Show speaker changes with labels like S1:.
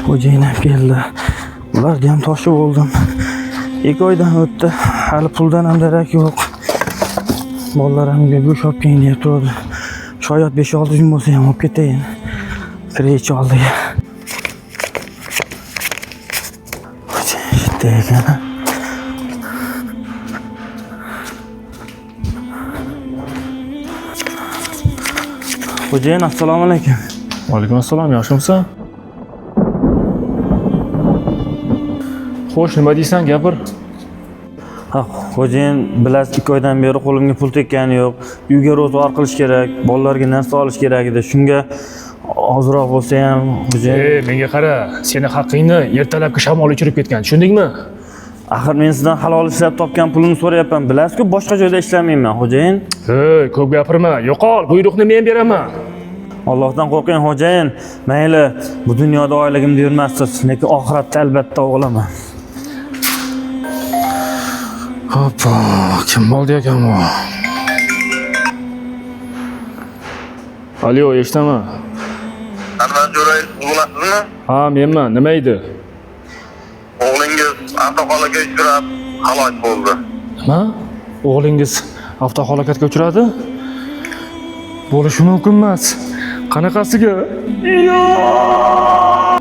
S1: Xo'jayin ham keldi. Ularga ham toshib oldim. 2 oydan o'tdi. Hali puldan ham darak yo'q. Bolalarimga go'sht olib keling deb turdi. Shoyat 5-6 kun bo'lsa ham olib ketayin. Kiraychi oldiga. Xo'jayin yerda ekan. Xo'jayin, assalomu alaykum.
S2: Alaykum assalom, yaxshimisan? Xo'sh, nima deysan, gapir.
S1: Ha, xo'jayin, bilasiz, 2 oydan beri qo'limga pul tekkani yo'q. Uyga ro'zg'or qilish kerak, bolalarga narsa olish kerak edi. Shunga ozroq bo'lsa ham, xo'jayin.
S2: Ey, menga qara, seni haqqingni ertalabki shamol uchirib ketgan, tushundingmi?
S1: Axir men sizdan halol ishlab topgan pulimni so'rayapman. Bilasiz-ku, boshqa joyda ishlamayman, xo'jayin.
S2: Ey, ko'p gapirma, yo'qol, buyruqni men beraman.
S1: Allohdan qo'rqing, xo'jayin. Mayli, bu dunyoda oyligimni bermassiz, lekin oxiratda albatta o'g'laman.
S2: Hoppa, kim bo'ldi ekan bu? Alo, eshitaman.
S3: Anvar Jo'rayev bo'lasizmi?
S2: Ha, menman, nima edi?
S3: O'g'lingiz avtohalokatga uchrab halok bo'ldi.
S2: Nima? O'g'lingiz avtohalokatga uchradi? Bo'lishi mumkin emas. Qanaqasiga? Yo'q!